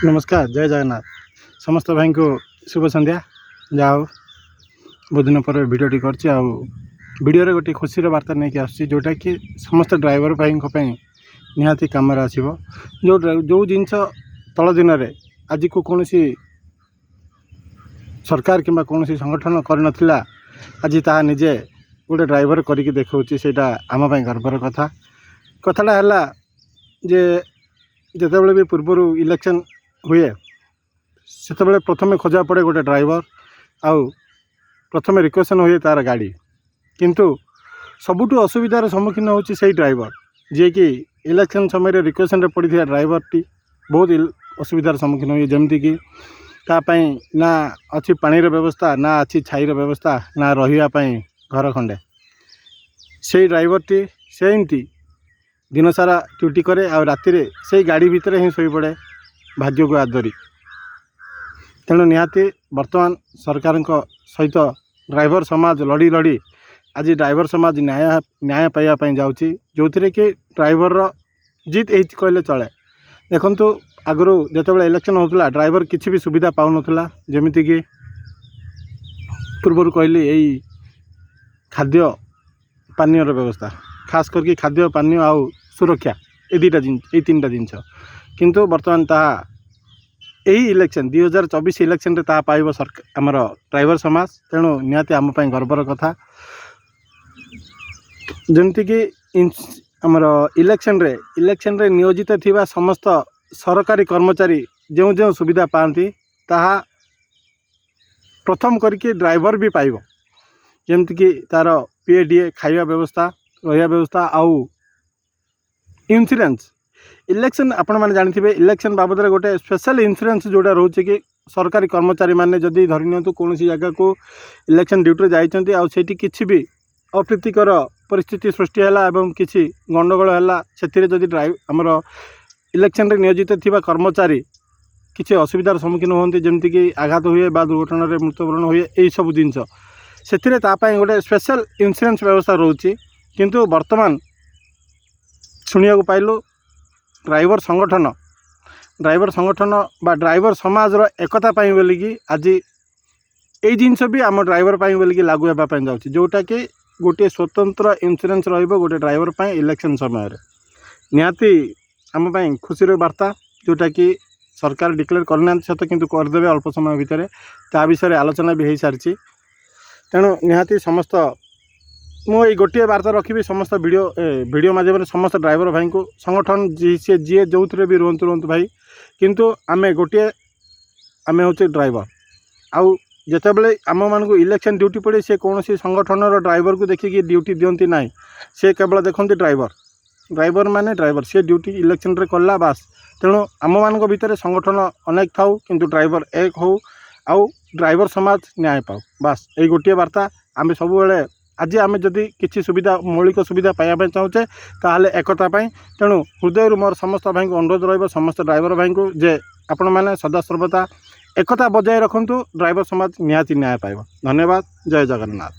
ନମସ୍କାର, ଜୟ ଜଗନ୍ନାଥ। ସମସ୍ତ ଭାଇଙ୍କୁ ଶୁଭ ସନ୍ଧ୍ୟା। ଯାହା ହଉ, ବହୁତ ଦିନ ପରେ ଭିଡ଼ିଓଟି କରିଛି ଆଉ ଭିଡ଼ିଓରେ ଗୋଟିଏ ଖୁସିର ବାର୍ତ୍ତା ନେଇକି ଆସୁଛି, ଯେଉଁଟାକି ସମସ୍ତ ଡ୍ରାଇଭର ଭାଇଙ୍କ ପାଇଁ ନିହାତି କାମରେ ଆସିବ। ଯେଉଁ ଯେଉଁ ଜିନିଷ ତଳ ଦିନରେ ଆଜିକୁ କୌଣସି ସରକାର କିମ୍ବା କୌଣସି ସଂଗଠନ କରିନଥିଲା, ଆଜି ତାହା ନିଜେ ଗୋଟେ ଡ୍ରାଇଭର କରିକି ଦେଖାଉଛି, ସେଇଟା ଆମ ପାଇଁ ଗର୍ବର କଥା। କଥାଟା ହେଲା ଯେ ଯେତେବେଳେ ବି ପୂର୍ବରୁ ଇଲେକ୍ସନ୍ ହୁଏ, ସେତେବେଳେ ପ୍ରଥମେ ଖୋଜା ପଡ଼େ ଗୋଟେ ଡ୍ରାଇଭର ଆଉ ପ୍ରଥମେ ରିକ୍ୱେସନ୍ ହୁଏ ତା'ର ଗାଡ଼ି। କିନ୍ତୁ ସବୁଠୁ ଅସୁବିଧାର ସମ୍ମୁଖୀନ ହେଉଛି ସେଇ ଡ୍ରାଇଭର, ଯିଏକି ଇଲେକ୍ସନ୍ ସମୟରେ ରିକ୍ୱେସନ୍ରେ ପଡ଼ିଥିବା ଡ୍ରାଇଭରଟି ବହୁତ ଅସୁବିଧାର ସମ୍ମୁଖୀନ ହୁଏ। ଯେମିତିକି ତା ପାଇଁ ନା ଅଛି ପାଣିର ବ୍ୟବସ୍ଥା, ନା ଅଛି ଛାଇର ବ୍ୟବସ୍ଥା, ନା ରହିବା ପାଇଁ ଘର ଖଣ୍ଡେ। ସେଇ ଡ୍ରାଇଭରଟି ସେମିତି ଦିନସାରା ଡ୍ୟୁଟି କରେ ଆଉ ରାତିରେ ସେଇ ଗାଡ଼ି ଭିତରେ ହିଁ ଶୋଇପଡ଼େ ଭାଗ୍ୟକୁ ଆଦରି। ତେଣୁ ନିହାତି ବର୍ତ୍ତମାନ ସରକାରଙ୍କ ସହିତ ଡ୍ରାଇଭର ସମାଜ ଲଢ଼ି ଲଢ଼ି ଆଜି ଡ୍ରାଇଭର ସମାଜ ନ୍ୟାୟ ପାଇବା ପାଇଁ ଯାଉଛି, ଯେଉଁଥିରେ କି ଡ୍ରାଇଭରର ଜିତ୍ ହେଇଛି କହିଲେ ଚଳେ। ଦେଖନ୍ତୁ, ଆଗରୁ ଯେତେବେଳେ ଇଲେକ୍ସନ୍ ହେଉଥିଲା, ଡ୍ରାଇଭର କିଛି ବି ସୁବିଧା ପାଉନଥିଲା। ଯେମିତିକି ପୂର୍ବରୁ କହିଲି, ଏଇ ଖାଦ୍ୟ ପାନୀୟର ବ୍ୟବସ୍ଥା, ଖାସ କରିକି ଖାଦ୍ୟ ପାନୀୟ ଆଉ ସୁରକ୍ଷା, ଏ ଦୁଇଟା ଜିନିଷ, ଏଇ ତିନିଟା ଜିନିଷ। କିନ୍ତୁ ବର୍ତ୍ତମାନ ତାହା ଏଇ ଇଲେକ୍ସନ୍ 2024 ଇଲେକ୍ସନ୍ରେ ତାହା ପାଇବ ସରକାର, ଆମର ଡ୍ରାଇଭର ସମାଜ। ତେଣୁ ନିହାତି ଆମ ପାଇଁ ଗର୍ବର କଥା। ଯେମିତିକି ଆମର ଇଲେକ୍ସନ୍ରେ ନିୟୋଜିତ ଥିବା ସମସ୍ତ ସରକାରୀ କର୍ମଚାରୀ ଯେଉଁ ଯେଉଁ ସୁବିଧା ପାଆନ୍ତି, ତାହା ପ୍ରଥମ କରିକି ଡ୍ରାଇଭର ବି ପାଇବ। ଯେମିତିକି ତା'ର ପିଏ ଡିଏ, ଖାଇବା ବ୍ୟବସ୍ଥା, ରହିବା ବ୍ୟବସ୍ଥା ଆଉ ଇନ୍ସୁରାନ୍ସ। ଇଲେକ୍ସନ୍ ଆପଣମାନେ ଜାଣିଥିବେ, ଇଲେକ୍ସନ୍ ବାବଦରେ ଗୋଟେ ସ୍ପେଶାଲ୍ ଇନ୍ସୁରାନ୍ସ ଯେଉଁଟା ରହୁଛି କି ସରକାରୀ କର୍ମଚାରୀମାନେ ଯଦି ଧରି ନିଅନ୍ତୁ କୌଣସି ଜାଗାକୁ ଇଲେକ୍ସନ୍ ଡ୍ୟୁଟିରେ ଯାଇଛନ୍ତି ଆଉ ସେଇଠି କିଛି ବି ଅପ୍ରୀତିକର ପରିସ୍ଥିତି ସୃଷ୍ଟି ହେଲା ଏବଂ କିଛି ଗଣ୍ଡଗୋଳ ହେଲା, ସେଥିରେ ଯଦି ଆମର ଇଲେକ୍ସନ୍ରେ ନିୟୋଜିତ ଥିବା କର୍ମଚାରୀ କିଛି ଅସୁବିଧାର ସମ୍ମୁଖୀନ ହୁଅନ୍ତି, ଯେମିତିକି ଆଘାତ ହୁଏ ବା ଦୁର୍ଘଟଣାରେ ମୃତ୍ୟୁବରଣ ହୁଏ, ଏଇସବୁ ଜିନିଷ, ସେଥିରେ ତା ପାଇଁ ଗୋଟେ ସ୍ପେଶାଲ୍ ଇନ୍ସୁରାନ୍ସ ବ୍ୟବସ୍ଥା ରହୁଛି। କିନ୍ତୁ ବର୍ତ୍ତମାନ ଶୁଣିବାକୁ ପାଇଲୁ ଡ୍ରାଇଭର ସଂଗଠନ ବା ଡ୍ରାଇଭର ସମାଜର ଏକତା ପାଇଁ ବୋଲିକି ଆଜି ଏଇ ଜିନିଷ ବି ଆମ ଡ୍ରାଇଭର ପାଇଁ ବୋଲିକି ଲାଗୁ ହେବା ପାଇଁ ଯାଉଛି, ଯେଉଁଟାକି ଗୋଟିଏ ସ୍ୱତନ୍ତ୍ର ଇନ୍ସୁରାନ୍ସ ରହିବ ଗୋଟେ ଡ୍ରାଇଭର ପାଇଁ ଇଲେକ୍ସନ୍ ସମୟରେ। ନିହାତି ଆମ ପାଇଁ ଖୁସିର ବାର୍ତ୍ତା, ଯେଉଁଟାକି ସରକାର ଡିକ୍ଲେୟାର କରିନାହାନ୍ତି ସତ, କିନ୍ତୁ କରିଦେବେ ଅଳ୍ପ ସମୟ ଭିତରେ। ତା ବିଷୟରେ ଆଲୋଚନା ବି ହେଇସାରିଛି। ତେଣୁ ନିହାତି ସମସ୍ତ ମୁଁ ଏଇ ଗୋଟିଏ ବାର୍ତ୍ତା ରଖିବି ସମସ୍ତ ଭିଡ଼ିଓ ମାଧ୍ୟମରେ ସମସ୍ତ ଡ୍ରାଇଭର ଭାଇଙ୍କୁ। ସଂଗଠନ ସିଏ ଯିଏ ଯେଉଁଥିରେ ବି ରୁହନ୍ତୁ ରୁହନ୍ତୁ ଭାଇ, କିନ୍ତୁ ଆମେ ଗୋଟିଏ, ଆମେ ହେଉଛୁ ଡ୍ରାଇଭର। ଆଉ ଯେତେବେଳେ ଆମମାନଙ୍କୁ ଇଲେକ୍ସନ୍ ଡ୍ୟୁଟି ପଡ଼େ, ସେ କୌଣସି ସଂଗଠନର ଡ୍ରାଇଭରକୁ ଦେଖିକି ଡ୍ୟୁଟି ଦିଅନ୍ତି ନାହିଁ। ସେ କେବଳ ଦେଖନ୍ତି ଡ୍ରାଇଭର, ଡ୍ରାଇଭର ମାନେ ଡ୍ରାଇଭର, ସେ ଡ୍ୟୁଟି ଇଲେକ୍ସନ୍ରେ କଲା, ବାସ୍। ତେଣୁ ଆମମାନଙ୍କ ଭିତରେ ସଂଗଠନ ଅନେକ ଥାଉ, କିନ୍ତୁ ଡ୍ରାଇଭର ଏକ ହଉ ଆଉ ଡ୍ରାଇଭର ସମାଜ ନ୍ୟାୟ ପାଉ, ବାସ୍ ଏଇ ଗୋଟିଏ ବାର୍ତ୍ତା। ଆମେ ସବୁବେଳେ ଆଜି ଆମେ ଯଦି କିଛି ସୁବିଧା, ମୌଳିକ ସୁବିଧା ପାଇବା ପାଇଁ ଚାହୁଁଛେ, ତାହେଲେ ଏକତା ପାଇଁ। ତେଣୁ ହୃଦୟରୁ ମୋର ସମସ୍ତ ଭାଇଙ୍କୁ ଅନୁରୋଧ ରହିବ, ସମସ୍ତ ଡ୍ରାଇଭର ଭାଇଙ୍କୁ, ଯେ ଆପଣମାନେ ସଦାସର୍ବଦା ଏକତା ବଜାୟ ରଖନ୍ତୁ। ଡ୍ରାଇଭର ସମାଜ ନିହାତି ନ୍ୟାୟ ପାଇବ। ଧନ୍ୟବାଦ, ଜୟ ଜଗନ୍ନାଥ।